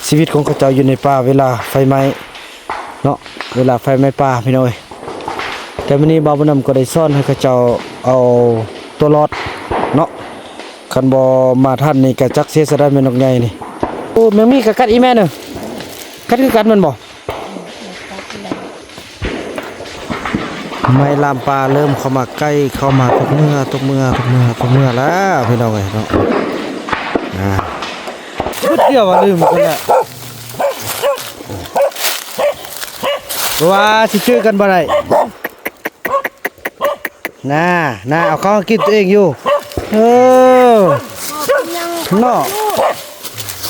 ຊີວິດຂອງເຂົາເຈົ້າຢູ່ໃນປ່າເວລາໄຟໄໝ້ເນາະ, ເວລາໄຟໄໝ້ປ່າພີ່ນ້ອງເອີຍ. ແຕ່ມື້ນີ້ບ່າວບຸນນຳກໍໄດ້ສອນໃຫ້ເຂົາເຈົ້າເອົາຕົວລອດເນາະ, ຄັນບໍ່ມາທັນນີ້ກະຈັກເສຍສະໄດແມ່ນນົກໃຫຍ່ນີ້. ໂອ້ ແມງໝີ່ກະກັດອີ່ແມ່ເນີ, ກັດຄືກັນແມ່ນບໍ່? ໄມ້ລາມປ່າເລີ່ມເຂົ້າມາໃກ້ເຂົ້າມາທຸກເມື່ອ ທຸກເມື່ອ ທຸກເມື່ອ ທຸກເມື່ອແລ້ວພີ່ນ້ອງເອີຍເນາະ. ອ່າ ບຶດດຽວວ່າລືມກັນແລ້ວ ວ່າຊິຈື່ກັນບໍ່ໄດ້. ນາ ນາ ເອົາເຂົ້າກິນຕົວເອງຢູ່ ເອີ ເນາະ.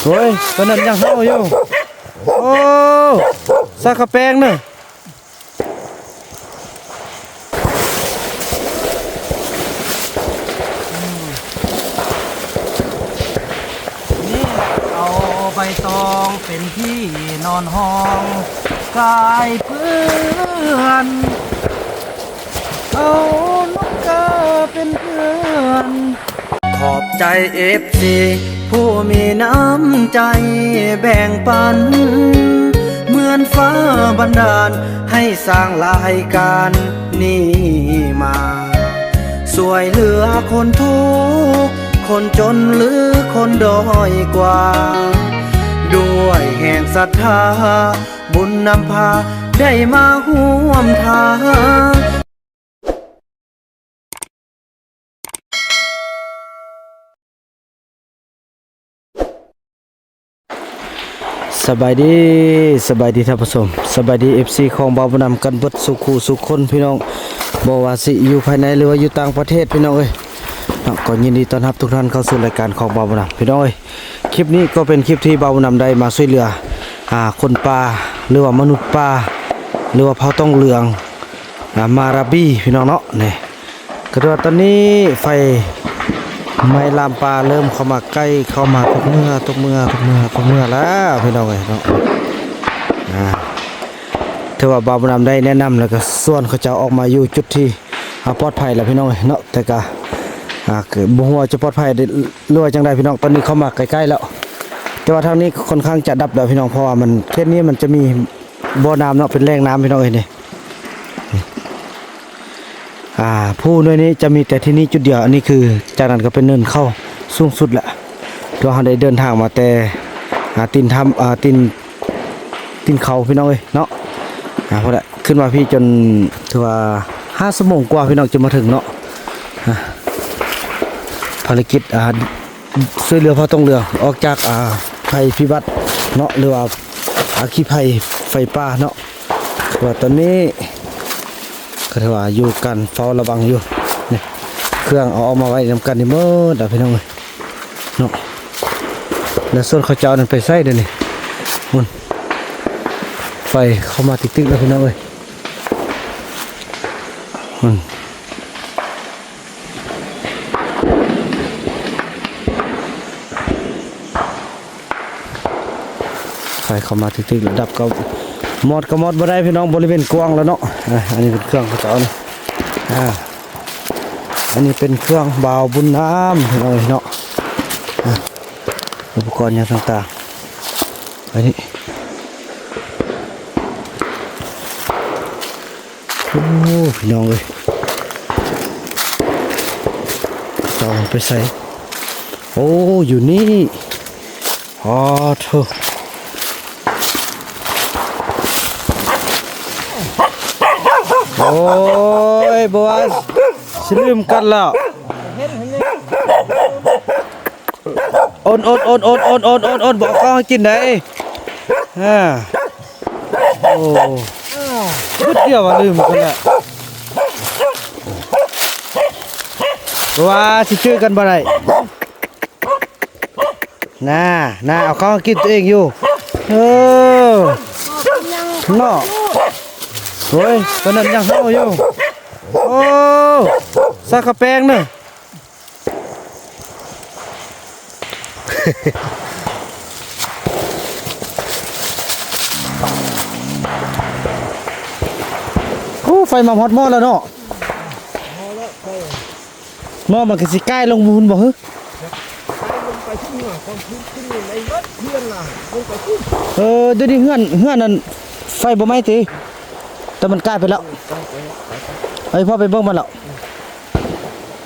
ໂອ້ຍ ຕອນນັ້ນຍັງເຮົາຢູ່. ໂອ້ ຊາກະແປງເນາະ. ນີ້ເອົາໃບຕອງເປັນທີ່ນອນຫ້ອງກາຍເພື່ອນ ເອົານົກກາເປັນເພື່ອນ. ຂອບໃຈເອັຟຊີຜູ້ມີນ້ຳໃຈແບ່ງປັນ ເໝືອນຟ້າບັນດານໃຫ້ສ້າງລາຍການນີ້ມາ ຊ່ວຍເຫຼືອຄົນທຸກ ຄົນຈົນ ຫຼື ຄົນດ້ອຍກວ່າ ດ້ວຍແຮງສັດທາ ບຸນນຳພາໄດ້ມາຮ່ວມທາງ. ສະບາຍດີ ສະບາຍດີທ່ານຜູ້ຊົມ ສະບາຍດີເອັຟຊີຂອງບ່າວບຸນນຳກັນເບິດສູ່ຄູ່ສູ່ຄົນພີ່ນ້ອງ ບໍ່ວ່າຊິຢູ່ພາຍໃນ ຫຼືວ່າຢູ່ຕ່າງປະເທດພີ່ນ້ອງເອີຍເນາະ. ກໍຍິນດີຕ້ອນຮັບທຸກທ່ານເຂົ້າສູ່ລາຍການຂອງບ່າວບຸນນຳພີ່ນ້ອງເອີຍ. ຄລິບນີ້ກໍເປັນຄລິບທີ່ບ່າວບຸນນຳໄດ້ມາຊ່ວຍເຫຼືອ ອ່າ ຄົນປ່າ ຫຼືວ່າມະນຸດປ່າ ຫຼືວ່າເຜົ່າຕອງເຫຼືອງ ອ່າ ມາລາບີ ພີ່ນ້ອງເນາະ. ນີ້ ກໍຖືວ່າຕອນນີ້ໄຟໄໝ້ລາມປ່າເລີ່ມເຂົ້າມາໃກ້ເຂົ້າມາທຸກເມື່ອ ທຸກເມື່ອ ທຸກເມື່ອ ທຸກເມື່ອແລ້ວພີ່ນ້ອງເອີຍເນາະ. ອ່າ ຖືວ່າບ່າວບຸນນຳໄດ້ແນະນຳ ແລ້ວກໍຊວນເຂົາເຈົ້າອອກມາຢູ່ຈຸດທີ່ ອ່າ ປອດໄພແລ້ວພີ່ນ້ອງເອີຍເນາະ. ແຕ່ກໍ ອ່າ ບໍ່ຮູ້ວ່າຈະປອດໄພ ຫຼືວ່າຈັ່ງໃດພີ່ນ້ອງ. ຕອນນີ້ເຂົ້າມາໃກ້ໆແລ້ວ ແຕ່ວ່າທາງນີ້ຄ່ອນຂ້າງຈະດັບແລ້ວພີ່ນ້ອງ ເພາະວ່າມັນ ເຂດນີ້ມັນຈະມີບໍ່ນ້ຳເນາະ ເປັນແຫຼ່ງນ້ຳພີ່ນ້ອງເອີຍ. ນີ້ ອ່າ ພູໜ່ວຍນີ້ຈະມີແຕ່ທີ່ນີ້ຈຸດດຽວ ອັນນີ້ຄື ຈາກນັ້ນກໍເປັນເນີນເຂົາສູງສຸດແຫຼະ. ຖືວ່າເຮົາໄດ້ເດີນທາງມາແຕ່ ອ່າ ຕີນຖ້ຳ ອ່າ ຕີນ ຕີນເຂົາພີ່ນ້ອງເອີຍເນາະ. ອ່າ ພຸ້ນແຫຼະ ຂຶ້ນມາພີ້ຈົນຖືວ່າຫ້າຊົ່ວໂມງກວ່າພີ່ນ້ອງ ຈຶ່ງມາເຖິງເນາະ. ອ່າ ພາລະກິດ ອ່າ ຊ່ວຍເຫຼືອເຜົ່າຕອງເຫຼືອງອອກຈາກ ອ່າ ໄພພິບັດເນາະ ຫຼືວ່າ ອ່າ ອັກຄີໄພ ໄຟປ່າເນາະ. ວ່າຕອນນີ້ກໍຖືວ່າຢູ່ການເຝົ້າລະວັງຢູ່. ນີ້ ເຄື່ອງເອົາອອກມາໄວ້ນຳກັນນີ້ໝົດລະພີ່ນ້ອງເອີຍເນາະ. ແລ້ວສ່ວນເຂົາເຈົ້ານັ້ນໄປໃສເດນີ້? ພຸ້ນ ໄຟເຂົ້າມາຕິກໆແລ້ວພີ່ນ້ອງເອີຍ. ພຸ້ນ ໄຟເຂົ້າມາຕິກໆ ລະດັບກໍມອດ ກໍມອດບໍ່ໄດ້ພີ່ນ້ອງ ບໍລິເວນກວ້າງແລ້ວເນາະ. ອ່າ ອັນນີ້ເປັນເຄື່ອງເຂົາເຈົ້ານີ້ ອ່າ ອັນນີ້ເປັນເຄື່ອງບ່າວບຸນນຳພີ່ນ້ອງເນາະ. ອ່າ ອຸປະກອນຫຍັງຕ່າງໆ ອັນນີ້ ໂອ້ ພີ່ນ້ອງເອີຍ ເອົາໄປໃສ່. ໂອ້ ຢູ່ນີ້ ອໍ ໂທ້ ໂອ້ຍ ບໍ່ວ່າຊິລືມກັນແລ້ວ. ອົນໆໆໆໆ ບໍ່ເອົາເຂົ້າໃຫ້ກິນໃດ. ອ່າ ໂອ້ ບຶດດຽວວ່າລືມກັນແລ້ວ ວ່າຊິຈື່ກັນບໍ່ໄດ້. ນາ ນາ ເອົາເຂົ້າໃຫ້ກິນຕົວເອງຢູ່ ເອີ ເນາະ. ໂອ້ຍ ຕອນນັ້ນຍັງເຮົາຢູ່. ໂອ້ ຊາກະແປງເນາະ. ໂອ້ ໄຟມາຮອດໝໍ້ແລ້ວເນາະ. ໝໍ້ມັນກໍຊິກ້າຍລົງພຸ້ນບໍ່? ກ້າຍລົງໄປ ເອີ ດຽວນີ້ເຮືອນ ເຮືອນນັ້ນໄຟບໍ່ໄໝ້ຕິ? ແຕ່ມັນກາຍໄປແລ້ວ. ເອີ ພໍໄປເບິ່ງມັນແລ້ວ.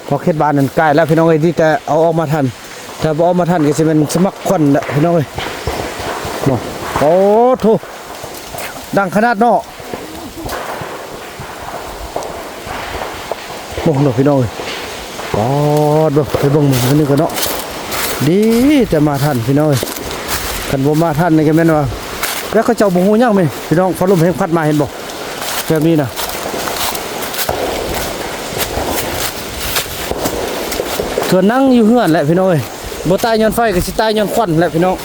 ພໍເຂດບ້ານນັ້ນກາຍແລ້ວພີ່ນ້ອງເອີຍ, ດີແຕ່ເອົາອອກມາທັນ. ຖ້າບໍ່ອອກມາທັນກໍຊິແມ່ນສະໝັກຄວັນແຫຼະພີ່ນ້ອງເອີຍ. ໂອ້ໂທ້ ດັງຂະໜາດເນາະ. ໂອ້ໂຫ ພີ່ນ້ອງເອີຍ ປາດ ເບິ່ງ ໄປເບິ່ງມື້ນີ້ກ່ອນເນາະ. ດີແຕ່ມາທັນພີ່ນ້ອງເອີຍ, ຄັນບໍ່ມາທັນນີ້ກໍແມ່ນວ່າ ແລ້ວເຂົາເຈົ້າບໍ່ຮູ້ຫຍັງແມ່ນພີ່ນ້ອງ. ຟ້າລົມແຮງພັດມາ ເຫັນບໍ່ ແບບນີ້ນະ. ເທື່ອນັ່ງຢູ່ເຮືອນແຫຼະພີ່ນ້ອງເອີຍ, ບໍ່ຕາຍຍ້ອນໄຟກໍຊິຕາຍຍ້ອນຄວັນແຫຼະພີ່ນ້ອງ.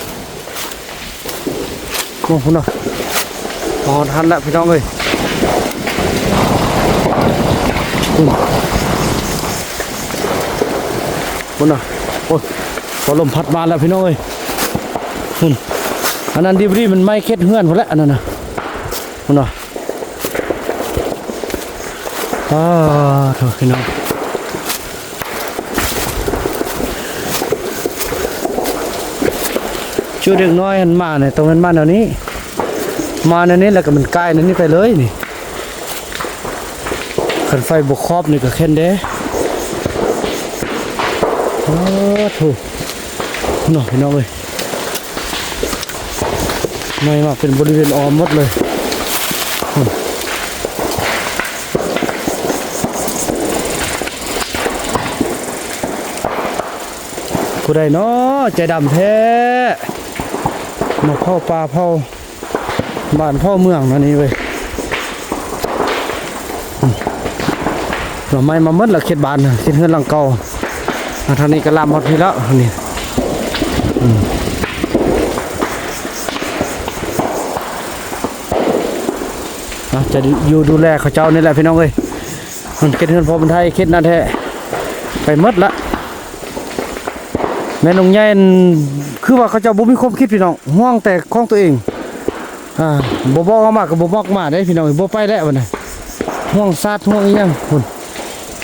ໂອ້ ພຸ້ນນະ ຮອດຫັ້ນແລ້ວພີ່ນ້ອງເອີຍ. ພຸ້ນ ພຸ້ນນະ ໂອ້ຍ ຟ້າລົມພັດມາແລ້ວພີ່ນ້ອງເອີຍ. ພຸ້ນ ອັນນັ້ນດີບຣີ ມັນໄໝ້ເຂດເຮືອນພຸ້ນແຫຼະ ອັນນັ້ນນະ ພຸ້ນນະ. ອ້າໂທ້ ພີ່ນ້ອງ ຈຸເດັກນ້ອຍຫັ້ນມານີ້ ຕ້ອງແມ່ນມາແນວນີ້, ມາແນວນີ້ແລ້ວກໍມັນກາຍແນວນີ້ໄປເລີຍນີ້. ຄັນໄຟບໍ່ຄອບນີ້ກໍແຄ້ນເດ້. ອ້າໂທ້ ເນາະ ພີ່ນ້ອງເອີຍ. ໄໝ້ມາເປັນບໍລິເວນອ້ອມໝົດເລີຍ. ຜູ້ໃດເນາະໃຈດຳແທ້ ມາເຜົາປ່າເຜົາບ້ານເຜົາເມືອງອັນນີ້ເວີຍ. ອືມ ໜໍ່ໄມ້ມາໝົດລະ ເຂດບ້ານນະ ເຂດເຮືອນຫຼັງເກົ່າ. ອ່າ ທາງນີ້ກໍລາມຮອດພີ້ແລ້ວ ນີ້. ອືມ ອ່າ ຈະຢູ່ດູແລເຂົາເຈົ້ານີ້ແຫຼະພີ່ນ້ອງເອີຍ. ມັນເຂດເຮືອນພໍ່ບຸນໄທ ເຂດນັ້ນແທ້ ໄປໝົດລະ. ແມ່ນອງໃຫຍ່ ຄືວ່າເຂົາເຈົ້າບໍ່ມີຄວາມຄິດພີ່ນ້ອງ ຫ່ວງແຕ່ຂອງຕົວເອງ. ອ່າ ບໍ່ບອກອອກມາກໍບໍ່ມັກມາເດ້ພີ່ນ້ອງເອີຍ. ບໍ່ໄປແລ້ວບັດນີ້ ຫ່ວງຊາດຫ່ວງອີ່ຫຍັງພຸ້ນ.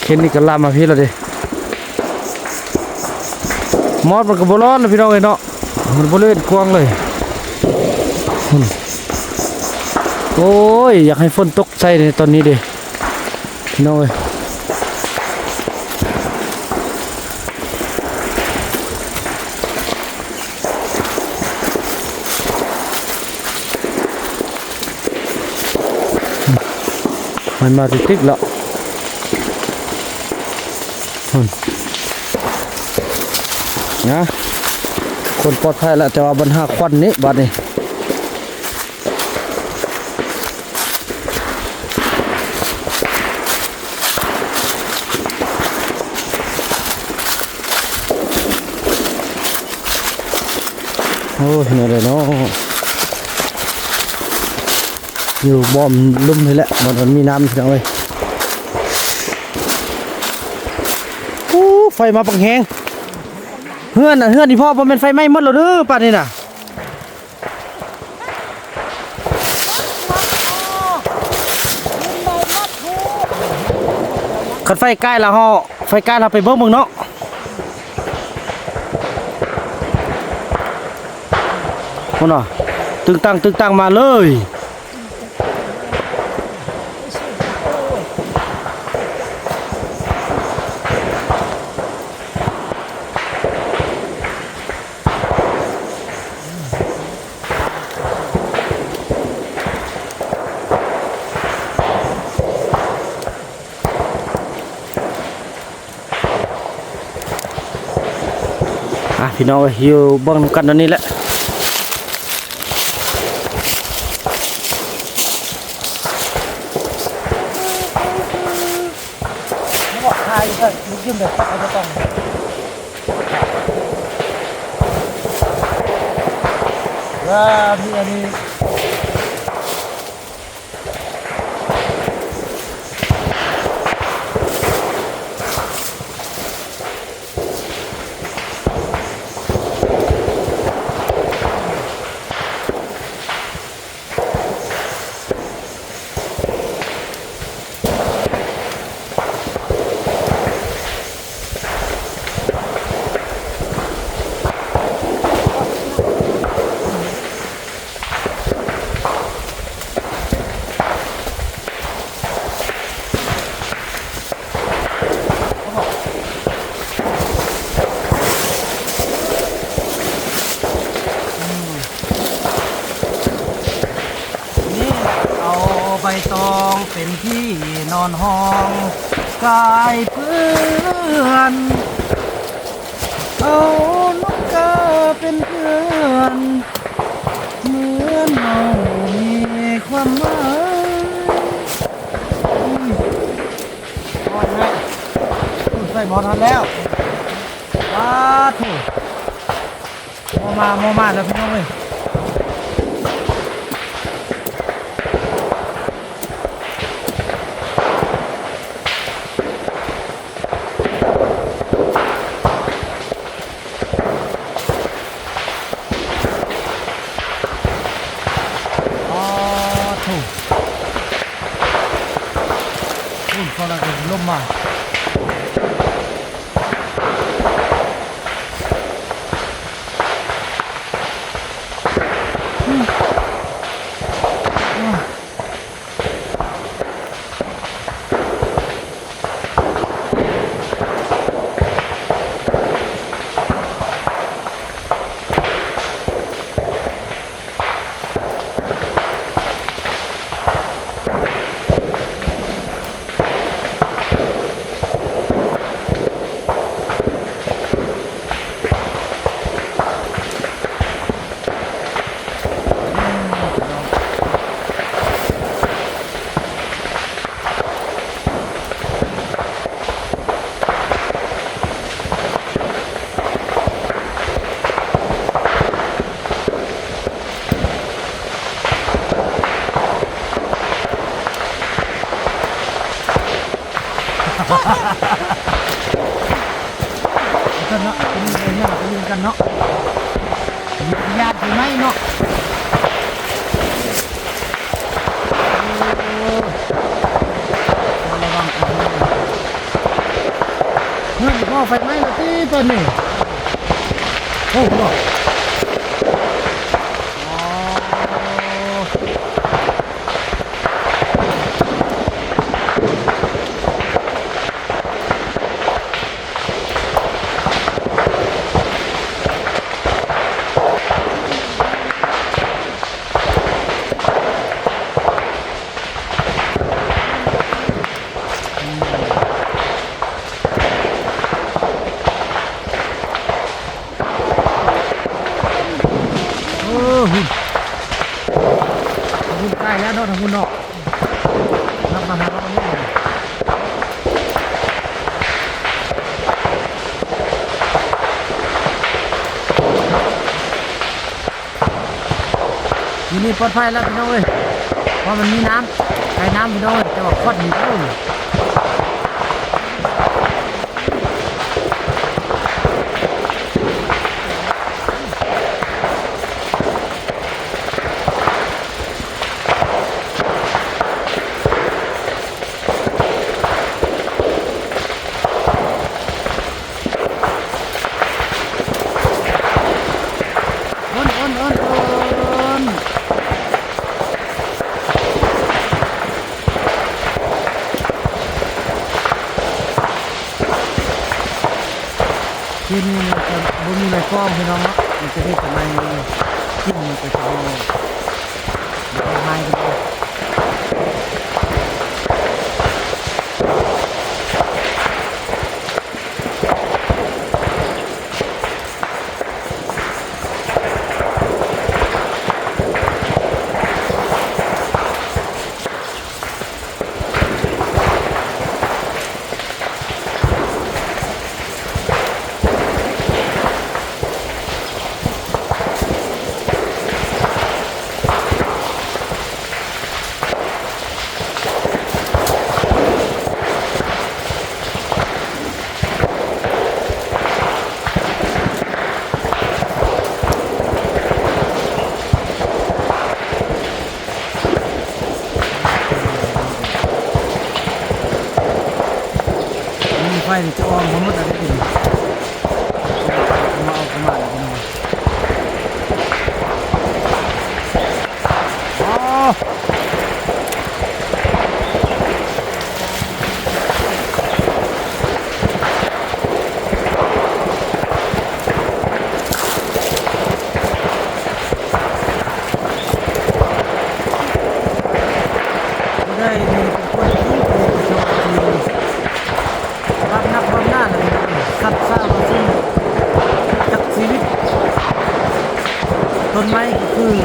ເຂດນີ້ກໍລາມມາພີ້ແລ້ວເດ້. ມອດມັນກໍບໍ່ລອດແລ້ວພີ່ນ້ອງເອີຍເນາະ, ມັນບໍລິເວນກວ້າງເລີຍພຸ້ນ. ໂອ້ຍ ຢາກໃຫ້ຝົນຕົກໃສ່ໃນຕອນນີ້ເດ້. ພີ່ນ້ອງເອີຍ ມັນມາຕິດໆແລ້ວ. ນະ ຄົນປອດໄພລະ ແຕ່ວ່າບັນຫາຄວັນນີ້ບາດນີ້. ໂອ້ຍ ແນວໃດເນາະ ຢູ່ບ່ອນລຸ່ມນີ້ແຫຼະ ບ່ອນມັນມີນ້ຳ ພີ່ນ້ອງເອີຍ. ໂອ້ ໄຟມາບັກແຮງ. ເຮືອນ ເຮືອນອີ່ພໍ່ບໍ່ແມ່ນໄຟໄໝ້ໝົດແລ້ວເດີ ປານນີ້ນະ. ຄັນໄຟກາຍລະເຮົາ ໄຟກາຍລະໄປເບິ່ງເບິ່ງເນາະ. ພຸ້ນນະ ຕຶງຕັງຕຶງຕັງມາເລີຍ. ອ່ະ ພີ່ນ້ອງເອີຍ ຢູ່ເບິ່ງນຳກັນອັນນີ້ແຫຼະ. ຕ້ອງເປັນທີ່ນອນຫ້ອງກາຍເພື່ອນ ເອົານົກກາເປັນເພື່ອນ ເໝືອນເຮົາມີຄວາມໝາຍ. ໂອ້ຍ ຮ້ອນແຮງ ໄຟບໍ່ທັນແລ້ວ. ປາດໂທ້ ມໍ່ມາມໍ່ມາແລ້ວພີ່ນ້ອງເອີຍ. ອໍ ໂທ້ ໂອ້ຍ ຟ້າລະກະລົມມາ. ກັນເນາະ ເປັນເລື່ອງຍາກເປັນເລື່ອງກັນເນາະ ຍາກຢູ່ໄໝເນາະ. ໂອ້ ລະວັງ ເຮືອນກໍໄຟໄໝ້ລະຕິຕອນນີ້. ໂອ້ ໂອ້ ອໍ. ເອີ ຫຸ້ນ ຫຸ້ນໃກ້ແລ້ວເນາະ ທາງຫຸ້ນເນາະ. ນັບມາຫາເຮົານີ້ ຢູ່ນີ້ປອດໄພແລ້ວພີ່ນ້ອງເອີຍ ເພາະມັນມີນ້ຳ ໃກ້ນ້ຳພີ່ນ້ອງເອີຍ ແຕ່ວ່າຄອດນີ້ ໂອ້ຍ. ທີ່ນີ້ມັນຈະບໍ່ມີໄມ້ກ້ອງພີ່ນ້ອງເນາະ ມັນຈະມີແຕ່ໄມ້ກິ້ງ ມັນກໍຈະບໍ່ ບໍ່ຮ້າຍເດ້. ມີໄຟນີ້ຈະອ່ອນບໍ່ໝົດແລ້ວເດ້ ມາເອົາເຂົ້າມາແລ້ວພີ່ນ້ອງ. ອໍ ໂອ້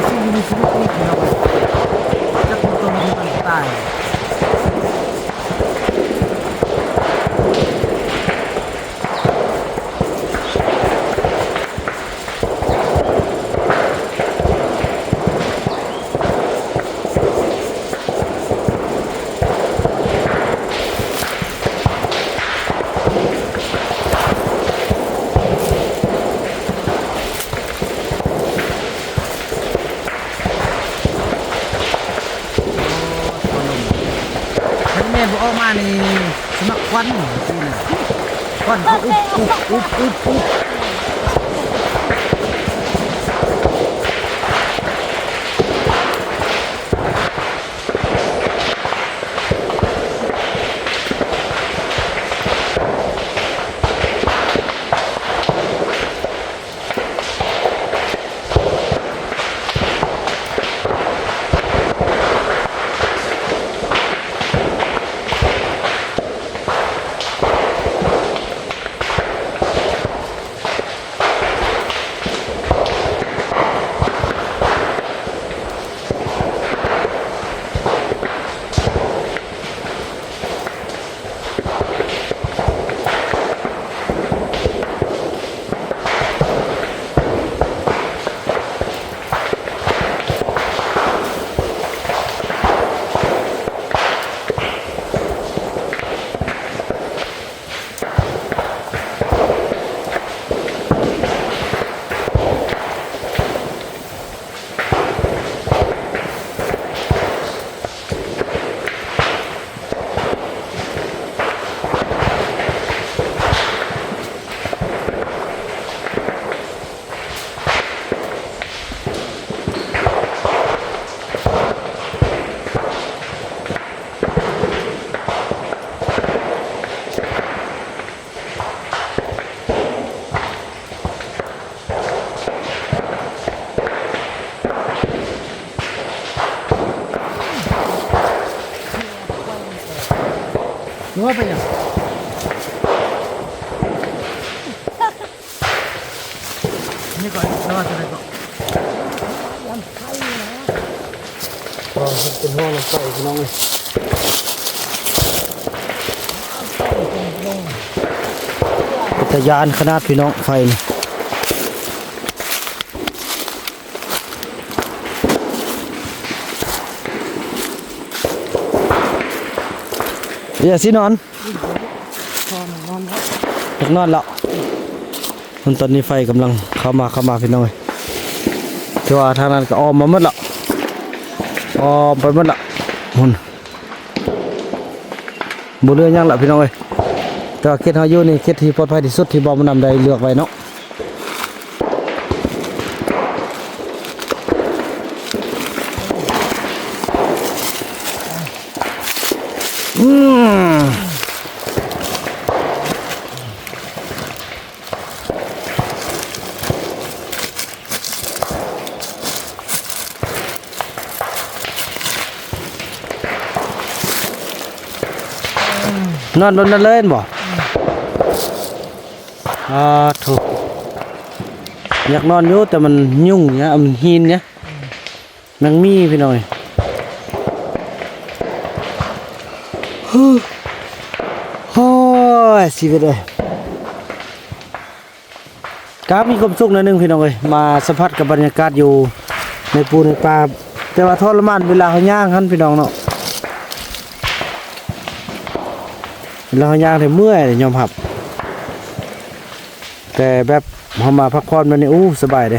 ສິ່ງທີ່ມີຊີວິດນີ້ ພີ່ນ້ອງເອີຍ ຈັກມັນຕົນ ມັນຕາຍ. ຄັນແມ່ນບໍ່ອອກມານີ້ ຊິມັກຄວັນ ຄວັນ ອຸບ ອຸບ ອຸບ ອຸບ ອຸບ. ຫຼືວ່າເປັນຫຍັງ? ນີ້ກໍລະວັງຕົວໃດກໍ ລຳໄຟນະ ອໍ ເປັນຫົວລຳໄຟ ພີ່ນ້ອງເອີຍ. ເປັນຕາຢ້ານຂະໜາດ ພີ່ນ້ອງ ໄຟນີ້. ຢ່າຊິນອນ ຢາກນອນແລ້ວ ມັນຕອນນີ້ໄຟກຳລັງເຂົ້າມາ ເຂົ້າມາ ພີ່ນ້ອງເອີຍ. ແຕ່ວ່າທາງນັ້ນກໍອ້ອມມາໝົດລະ ອ້ອມໄປໝົດລະ ພຸ້ນ ບໍ່ເຫຼືອຫຍັງລະ ພີ່ນ້ອງເອີຍ. ແຕ່ວ່າເຂດເຮົາຢູ່ນີ້ ເຂດທີ່ປອດໄພທີ່ສຸດ ທີ່ບ່າວບຸນນຳໄດ້ເລືອກໄວ້ເນາະ. ອືມ ນອນລົງນັ້ນເລີຍແມ່ນບໍ່? ອາໂທ້ ຢາກນອນຢູ່ ແຕ່ມັນຍຸງເນຍ ມັນຫີນເນຍ ແມງໝີ່ ພີ່ນ້ອງເອີຍ. ໂອ້ຍ ຊີວິດເອີຍ. ກໍມີຄວາມສຸກໜ້ອຍໜຶ່ງ ພີ່ນ້ອງເອີຍ ມາສຳຜັດກັບບັນຍາກາດຢູ່ໃນປູໃນປ່າ. ແຕ່ວ່າທໍລະມານເວລາເຮົາຍ່າງຫັ້ນ ພີ່ນ້ອງເນາະ, ເວລາເຮົາຍ່າງນີ້ເມື່ອຍ ຍອມຮັບ. ແຕ່ແບບເຮົາມາພັກຜ່ອນແບບນີ້ ໂອ້ ສະບາຍເດ້,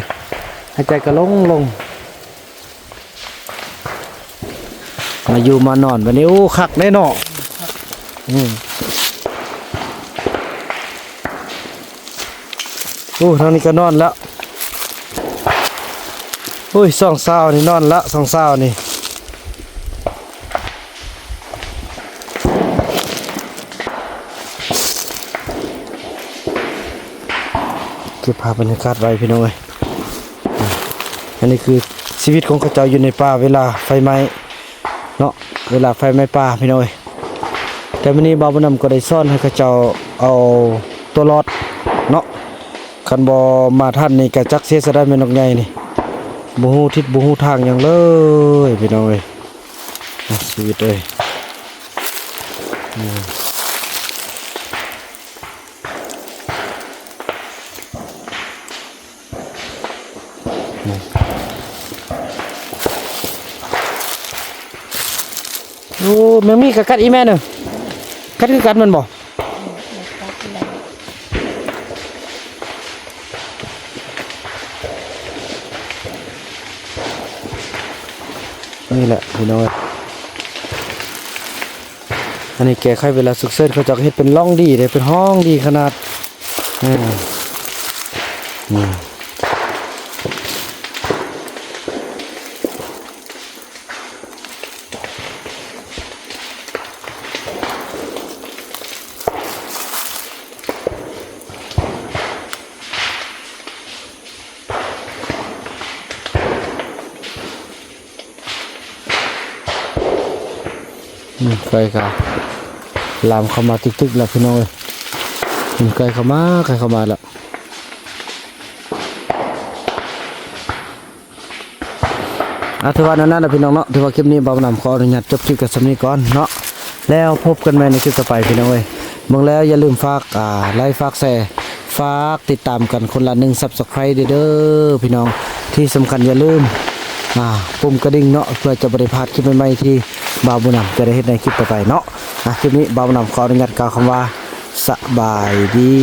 ຫາຍໃຈກໍໂລ່ງໆ. ມາຢູ່ມານອນບັດນີ້ ໂອ້ ຄັກເດ້ເນາະ. ອືມ ໂອ້ ທາງນີ້ກໍນອນແລ້ວ. ໂອ້ຍ ສອງສາວນີ້ນອນລະ ສອງສາວນີ້. ເກັບພາບບັນຍາກາດໄວ້ ພີ່ນ້ອງເອີຍ. ອັນນີ້ຄືຊີວິດຂອງເຂົາເຈົ້າຢູ່ໃນປ່າເວລາໄຟໄໝ້ເນາະ, ເວລາໄຟໄໝ້ປ່າ ພີ່ນ້ອງເອີຍ. ແຕ່ມື້ນີ້ບ່າວບຸນນຳກໍໄດ້ສອນໃຫ້ເຂົາເຈົ້າເອົາຕົວລອດເນາະ, ຄັນບໍ່ມາທັນນີ້ກໍຈັກເສຍສະໄດ໋ແມ່ນນົກໃຫຍ່ນີ້. ບໍ່ຮູ້ທິດບໍ່ຮູ້ທາງຫຍັງເລີຍພີ່ນ້ອງເອີຍ ອາ ຊີວິດເອີຍ. ໂອ້ ແມງມີ້ກໍກັດອີ່ແມ່ເດີ ກັດຄືກັນແມ່ນບໍ່? ນີ້ແຫຼະພີ່ນ້ອງເອີຍ ອັນນີ້ແກ້ໄຂເວລາສຸກເສີນ ເຂົາເຈົ້າກໍເຮັດເປັນຮ່ອງດີເດ້ ເປັນຮ່ອງດີຂະໜາດ ເອີ ນີ້. ອືມ ໄກ່ກໍລາມເຂົ້າມາຕຶກໆແລ້ວພີ່ນ້ອງເອີຍ ເຫັນໄກ່ເຂົ້າມາ ໄກ່ເຂົ້າມາແລ້ວ. ອາ ຖືວ່າແນວນັ້ນລະພີ່ນ້ອງເນາະ ຖືວ່າຄລິບນີ້ບ່າວບຸນນຳຂໍອະນຸຍາດຈົບຄລິບກັນສ່ຳນີ້ກ່ອນເນາະ ແລ້ວພົບກັນໃໝ່ໃນຄລິບຕໍ່ໄປພີ່ນ້ອງເອີຍ. ເບິ່ງແລ້ວຢ່າລືມຝາກ ອາ ໄລ ຝາກແຊ ຝາກຕິດຕາມກັນຄົນລະໜຶ່ງ Subscribe ເດີພີ່ນ້ອງ. ທີ່ສຳຄັນຢ່າລືມ ອາ ປຸ່ມກະດິ່ງເນາະ ເພື່ອຈະບໍ່ໄດ້ພາດຄລິບໃໝ່ໆທີ່ບ່າວບຸນນຳຈະໄດ້ເຮັດໃນຄລິບຕໍ່ໄປເນາະ. ອາ ຄລິບນີ້ບ່າວບຸນນຳຂໍອະນຸຍາດກ່າວຄຳວ່າ ສະບາຍດີ.